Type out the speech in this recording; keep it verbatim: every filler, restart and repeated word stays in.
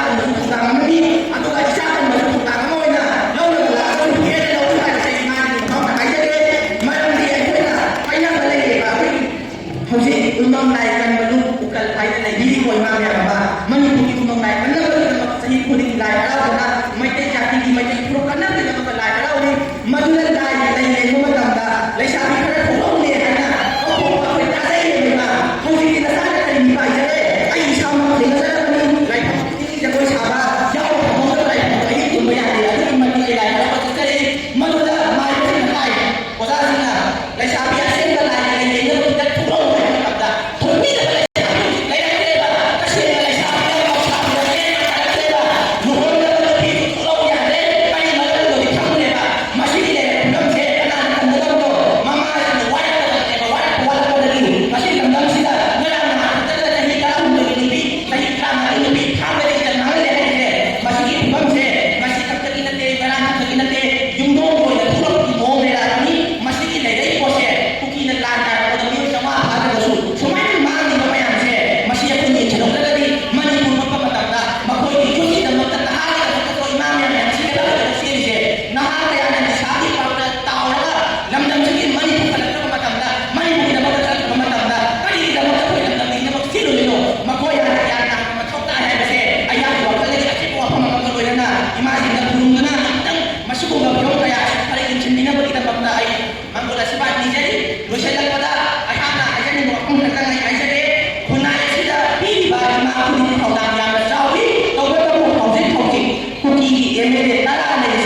ꯀꯟꯕꯁꯨ ꯊꯧꯗꯥꯡ ꯑꯃꯅꯤ, ꯑꯗꯨꯒ ꯏꯆꯥ ꯀꯟꯕꯁꯨ ꯊꯧꯗꯥꯡ ꯑꯃ ꯑꯣꯏꯅ ꯂꯧꯔꯒ ꯂꯥꯛꯑꯒ ꯍꯦꯟꯅ ꯂꯧꯔꯨ ꯍꯥꯏꯕꯁꯦ ꯏꯃꯥꯒꯤ ꯃꯐꯝꯗ ꯍꯥꯏꯖꯒꯦ꯫ ꯃꯔꯝꯗꯤ ꯑꯩꯈꯣꯏꯅ ꯍꯥꯏꯅꯕ ꯂꯩꯌꯦꯕ, ꯑꯩꯈꯣꯏꯒꯤ ꯍꯧꯖꯤꯛ ꯎꯃꯪ ꯂꯥꯏ ꯀꯟꯕꯗꯨ ꯎꯀꯜ ꯍꯥꯏꯅ ꯂꯩꯕꯤꯔꯤꯀꯣ ꯏꯃꯥ ꯃꯌꯥꯝ ꯑꯃ꯫ ꯃꯅꯤꯄꯨꯔꯒꯤ ꯎꯃꯪ ꯂꯥꯏ ꯀꯟꯅꯕꯒꯤꯗꯃꯛ ꯆꯍꯤ ꯈꯨꯗꯤꯡꯒꯤ ꯂꯥꯏ ꯍꯔꯥꯎꯕꯅ ꯃꯩꯇꯩ ꯖꯥꯇꯤꯒꯤ ꯃꯩꯇꯩ ꯐꯨꯔꯨꯞ ꯀꯟꯅꯕꯒꯤꯗꯃꯛꯇ ꯂꯥꯏ ꯍꯔꯥꯎꯔꯤ꯫ ꯃꯗꯨꯗ ꯂꯥꯏꯒꯤ ꯂꯩ ꯂꯦꯡꯕ ꯃꯇꯝꯗ ꯂꯩꯁꯥꯕꯤ ꯈꯔ ꯊꯣꯛꯂꯛꯎꯅꯦ ꯍꯥꯏꯅ ꯀꯧꯊꯣꯛꯄ ꯑꯩꯈꯣꯏ ꯇꯥꯖꯩꯌꯦꯕ ꯏꯃꯥ꯫ ꯍꯧꯖꯤꯛꯇꯤ ꯅꯁꯥꯅ ꯀꯔꯤ ꯄꯥꯏꯖꯔꯦ? ꯑꯩ ꯏꯁꯥꯃꯛ ꯊꯦꯡꯅꯖꯔꯕꯅꯤ꯫ ꯂꯥꯏꯐꯝ ꯈꯨꯗꯤꯡꯒꯤ ꯖꯒꯣꯏ ꯁꯥꯕ ꯌꯥꯎꯕ ꯐꯪꯍꯧꯗꯕ ꯂꯥꯏꯐꯝ ꯑꯩꯗꯤ ꯇꯨꯝꯕ ꯌꯥꯗꯦ꯫ ꯑꯗꯨꯛꯀꯤ ꯃꯇꯤꯛ ꯑꯩ ꯂꯥꯏ ꯍꯔꯥꯎꯕ ꯆꯠꯆꯔꯤ꯫ ꯃꯗꯨꯗ ꯃꯥꯏꯕꯁꯤꯡꯅ ꯍꯥꯏ, ꯑꯣꯖꯥꯁꯤꯡꯅ ꯂꯩꯁꯥꯕꯤ ꯑꯁꯦꯡꯕ ꯂꯥꯏꯒꯤ ꯂꯩ ꯂꯦꯡꯅꯕꯗꯨꯗ ꯊꯣꯛꯂꯛꯎ ꯍꯥꯏꯕ ꯃꯇꯝꯗ ꯊꯣꯛꯄꯤꯗꯕ ꯂꯩꯁꯥꯕꯤ ꯂꯩꯔꯛꯇ꯭ꯔꯦꯕ꯫ ꯇꯁꯦꯡꯅ ꯂꯩꯁꯥꯕꯤ ꯑꯃ ꯁꯥꯕꯤꯔꯛꯇꯦ ꯍꯥꯏꯔꯛꯇ꯭ꯔꯦꯕ꯫ ꯂꯨꯍꯣꯡꯗꯕ ꯅꯨꯄꯤꯁꯨ ꯊꯣꯛꯂꯛꯎ ꯌꯥꯗ꯭ꯔꯦ꯫ ꯀꯔꯤ ꯃꯔꯝꯅꯣꯗꯤ ꯈꯪꯗ꯭ꯔꯦꯕ꯫ ꯃꯁꯤꯒꯤ ꯂꯩꯔꯤꯕ ꯐꯤꯕꯝꯁꯦ ꯀꯅꯥꯅ ꯀꯟꯒꯗꯕꯅꯣ? ꯃꯃꯥꯁꯤꯡꯅ ꯋꯥꯔꯛꯀꯗꯕꯅꯦꯕ, ꯋꯥꯔꯛꯄ ꯋꯥꯔꯛꯄꯗꯒꯤ꯫ ꯃꯁꯤ ꯂꯝꯗꯝꯁꯤꯗ ꯉꯔꯥꯡ ꯅꯍꯥꯟ ꯈꯛꯇꯗ ꯆꯍꯤ ꯇꯔꯥꯍꯨꯝꯗꯣꯏꯒꯤ ꯅꯨꯄꯤ, ꯆꯍꯤ ꯇꯔꯥꯃꯉꯥꯒꯤ ꯅꯨꯄꯤ ꯐꯥꯕꯗꯒꯤ ꯉꯥꯡꯍꯜꯂꯦ ꯍꯥꯏꯔꯤꯁꯦ꯫ ꯃꯁꯤꯒꯤ ꯐꯤꯕꯝꯁꯦ ꯉꯁꯤ ꯈꯛꯇꯒꯤ ꯅꯠꯇꯦ, ꯉꯔꯥꯡ ꯈꯛꯇꯒꯤ ꯅꯠꯇꯦ, ꯌꯨꯝꯊꯣꯡ ꯑꯣꯏꯅ ꯊꯣꯛꯂꯛꯄꯒꯤ ꯃꯑꯣꯡ ꯂꯩꯔꯛꯑꯕꯅꯤ꯫ ꯃꯁꯤꯒꯤ ꯂꯩꯔꯛꯏ ꯄꯣꯠꯁꯦ ꯀꯨꯀꯤꯅ ꯂꯥꯟ ꯇꯥꯔꯛꯄꯗ ꯃꯤꯑꯣꯏ ꯆꯥꯝꯃꯉꯥ ꯐꯥꯗ꯭ꯔꯒꯁꯨ ꯁꯨꯃꯥꯏꯅ ꯃꯥꯡꯂꯤꯕ ꯃꯌꯥꯝꯁꯦ, ꯃꯁꯤ ꯑꯩꯈꯣꯏ ꯌꯦꯡꯁꯤꯜꯍꯧꯗ꯭ꯔꯒꯗꯤ ꯃꯅꯤꯄꯨꯔ ꯃꯛꯄ ꯃꯇꯝꯗ ꯃꯈꯣꯏꯒꯤ ꯈꯨꯠꯀꯤꯗꯃꯛꯇ ꯅꯍꯥ ꯀꯌꯥ ꯈꯛꯇ ꯏꯃꯥ ꯃꯌꯥꯝ ꯃꯌꯥꯝ ꯁꯤꯒꯗꯕ ꯆꯦꯜꯂꯤꯁꯦ꯫ ꯅꯍꯥ ꯀꯌꯥꯅ ꯅꯤꯁꯥꯒꯤ ꯄꯥꯞꯇ ꯇꯥꯎꯔꯒ ꯂꯝꯗꯝꯁꯤꯒꯤ ꯃꯅꯤꯄꯨꯔ ꯀꯜꯂꯛꯇꯕ ꯃꯇꯝꯗ, ꯃꯅꯤꯄꯨꯔꯒꯤꯗꯃꯛꯇ ꯆꯠꯄ ꯃꯇꯝꯗ ꯀꯔꯤꯒꯤꯗꯃꯛꯇ ꯑꯩꯈꯣꯏ ꯂꯝꯗꯝꯒꯤꯗꯃꯛ ꯆꯦꯜꯂꯨꯔꯤꯅꯣ? ꯃꯈꯣꯏ ꯍꯥꯟꯅ ꯒ꯭ꯌꯥꯟ ꯇꯥꯕ ꯃꯊꯧ ꯇꯥꯏ ꯍꯥꯏꯕꯁꯦ ꯑꯩꯍꯥꯛꯀꯤ ꯋꯥꯈꯜꯗꯗꯤ ꯑꯆꯦꯠꯄ ꯋꯥꯐꯝ ꯑꯃꯒ ꯂꯣꯏꯅꯅ ꯏꯃꯥꯁꯤꯡꯗ ꯈꯨꯔꯨꯝꯗꯨꯅ ꯑꯃꯨꯛꯇꯪ ꯃꯁꯤꯒꯨꯝꯕ ꯐꯤꯕꯝ ꯀꯌꯥ ꯑꯁꯤ ꯈꯔ ꯌꯦꯡꯁꯤꯟꯕꯤꯅꯕꯒꯤꯗꯃꯛꯇ ꯑꯩ ꯃꯥꯡꯒꯣꯜ ꯑꯁꯤꯕꯥ ꯅꯤꯖꯔꯤ꯫ ꯂꯣꯏꯁꯤꯜꯂꯛꯄꯗ ꯑꯩꯍꯥꯛꯅ ꯍꯥꯏꯖꯅꯤꯡꯕ ꯋꯥꯐꯝ ꯈꯛꯇꯪ ꯑꯩ ꯍꯥꯏꯖꯒꯦ꯫ ꯈꯨꯟꯅꯥꯏ ꯑꯁꯤꯗ ꯄꯤꯔꯤꯕ ꯏꯃꯥ ꯈꯨꯗꯤꯡꯒꯤ ꯊꯧꯗꯥꯡ ꯌꯥꯝꯅ ꯆꯥꯎꯏ꯫ ꯇꯧꯕꯇꯕꯨ ꯍꯧꯖꯤꯛ ꯍꯧꯖꯤꯛ ꯀꯨꯀꯤꯒꯤ ꯑꯦꯝ ꯑꯦꯜ ꯑꯦ ꯇꯔꯥ ꯂꯩꯔꯤꯁꯦ꯫